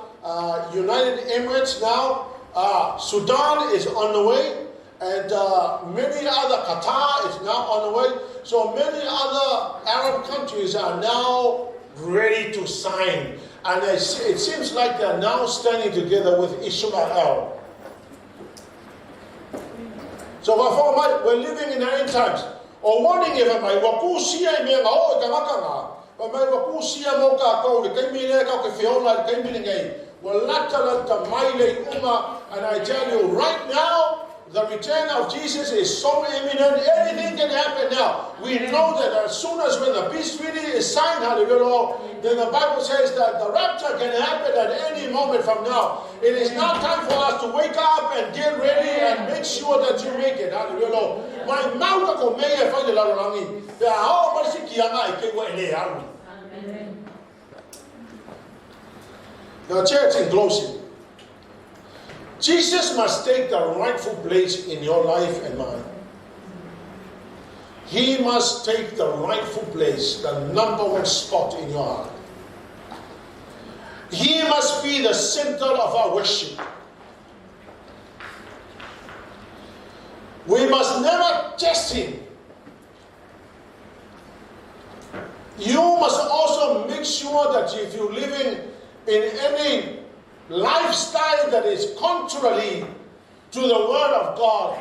United Emirates now. Sudan is on the way. And many other, Qatar is now on the way. So many other Arab countries are now ready to sign. And it seems like they're now standing together with Israel. So we're living in the end times. O warning e mai wakusia i mea o e kangakanga. Mai wakusia mo ka kau le kaimi le kau ke fiona le kaimi le ngai. Wa lata lata mai le uma. And I tell you right now, the return of Jesus is so imminent. Anything can happen now. We know that as soon as when the peace treaty is signed, hallelujah, then the Bible says that the rapture can happen at any moment from now. It is now time for us to wake up and get ready and make sure that you make it. Hallelujah. My mouth ko me e whai le larorangi. Pea hao marisi ki anga e kewa e le au. Now, church, in closing, Jesus must take the rightful place in your life and mine. He must take the rightful place, the number one spot in your heart. He must be the center of our worship. We must never test him. You must also make sure that if you're living in any lifestyle that is contrary to the Word of God,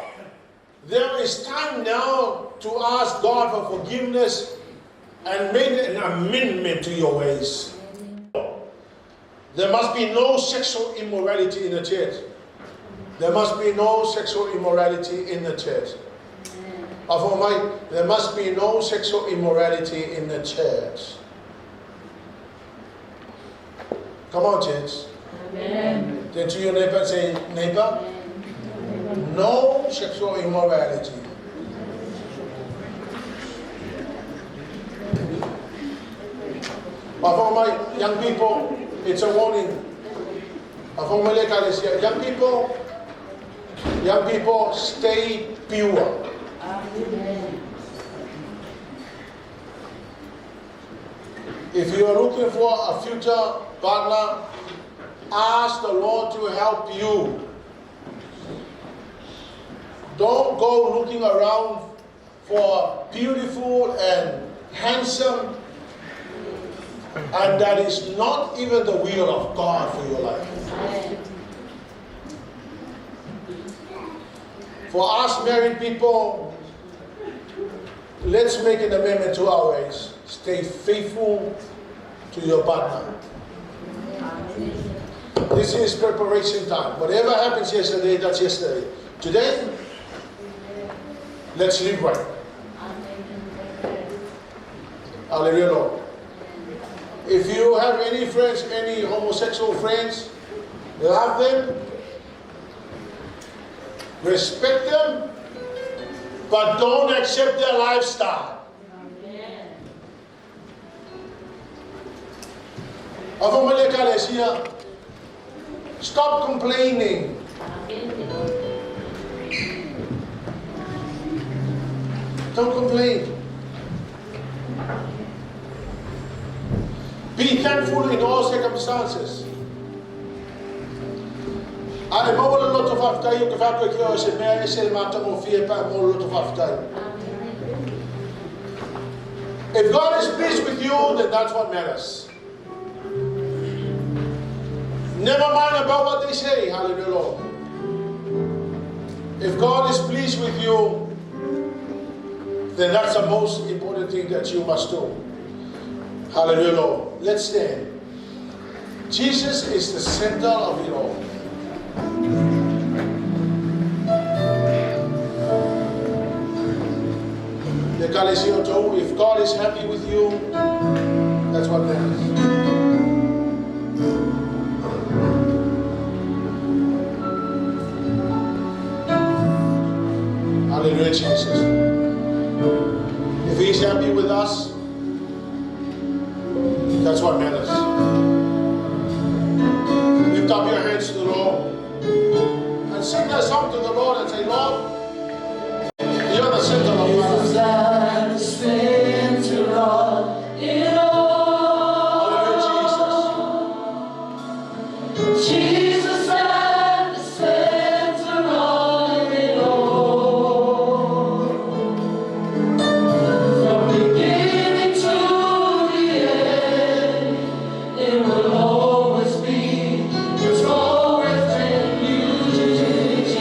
there is time now to ask God for forgiveness And make an amendment to your ways. There must be no sexual immorality in the church. There must be no sexual immorality in the church. There must be no sexual immorality in the church. Come on, church. Amen. Then to your neighbor and say, neighbor, no sexual immorality. Young people, it's a warning. Young people, stay pure. Amen. If you are looking for a future partner, ask the Lord to help you. Don't go looking around for beautiful and handsome, and that is not even the will of God for your life. For us married people, let's make an amendment to our ways. Stay faithful to your partner. This is preparation time. Whatever happens yesterday, that's yesterday. Today, let's live right. Hallelujah, Lord. If you have any friends, any homosexual friends, love them, respect them, but don't accept their lifestyle. Stop complaining. Don't complain. Be thankful in all circumstances. Ae maua le loto faafetai o te faapea ki o se mea e se mata mo fie pa mo loto faafetai. If God is pleased with you, then that's what matters. Never mind about what they say. Hallelujah, Lord. If God is pleased with you, then that's the most important thing that you must do. Hallelujah, Lord. Let's stand. Jesus is the center of it all. If God is happy with you, that's what matters. Hallelujah, Jesus. If He's happy with us, that's what matters. Lift up your hands to the Lord and sing that song to the Lord and say, Lord, you're the center of my life. Hallelujah, Jesus. Jesus at the center of it all. From beginning to the end, it will always be. It's always been you, Jesus.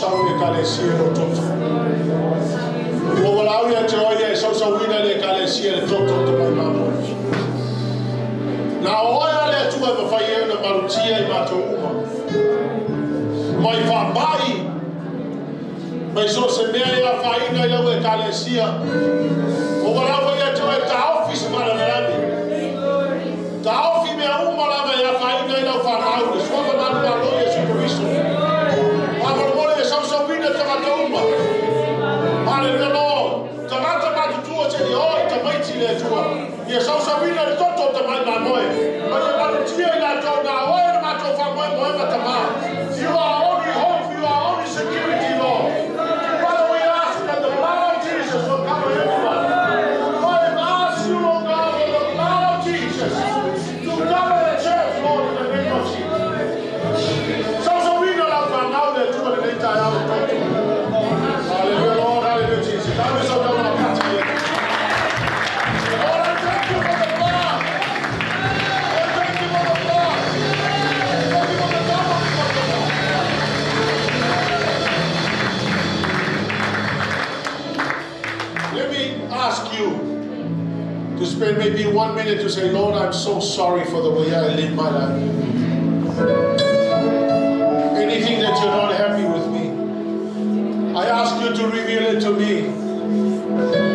sausaui i le Ekalesia i lou toto. Ua valaau ia te oe ia e sausauina i le Ekalesia i le toto o le Tamai Mamoe. Na o oe lava le Atua e mafai ai ona malutia i matou uma mai faamai, mai so o se mea e afaina i lau Ekalesia. Ua valaau foi ia te oe e taofi se faalavelave. Taofi mea uma lava e afaina ai lau fanau, le suafa manumalo o Iesu Keriso. Faamolemole ia sausauina tagata uma. Haleluia Lord. Tagata matutua seia oo i tamaiti le Atua. Ia sausauina le toto o tamai mamoe. Ma ia malutia i latou na oe le matou faamoemoega Tama. You are our only hope, you are our only security Lord. Father we ask that the blood of Jesus will cover everyone. I have asked you Lord God for the blood of Jesus to cover the church Lord in the name of Jesus. Sausauina lau fanau le Atua lenei taeao le toto. Hallelujah Lord, hallelujah Jesus. Ave sau taulaga pati i le Atua. Lord, I thank you for the blood. I thank you for the blood. Thank you for the covering of the blood. Let me ask you to spend maybe 1 minute to say, Lord, I'm so sorry for the way I live my life. Anything that you're not happy with me, I ask you to reveal it to me.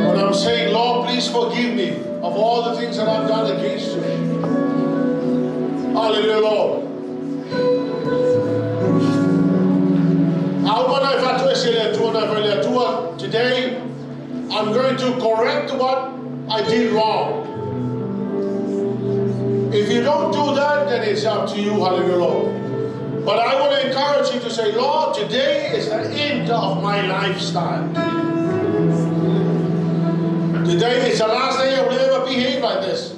But I'm saying, Lord, please forgive me of all the things that I've done against you. Hallelujah, Lord. Today, I'm going to correct what I did wrong. If you don't do that, then it's up to you, hallelujah, Lord. But I want to encourage you to say, Lord, today is the end of my lifestyle. Today is the last day I will ever behave like this.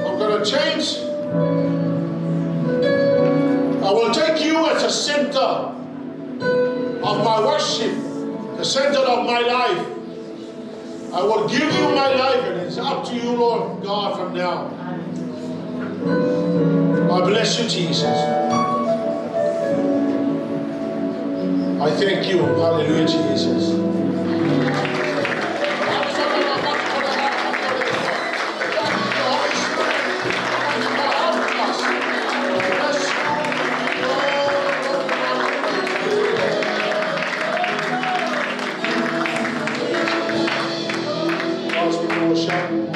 I'm going to change. I will take you as the center of my worship, the center of my life. I will give you my life, and it's up to you, Lord God, from now. I bless you, Jesus. I thank you. Hallelujah, Jesus. God's people will shout.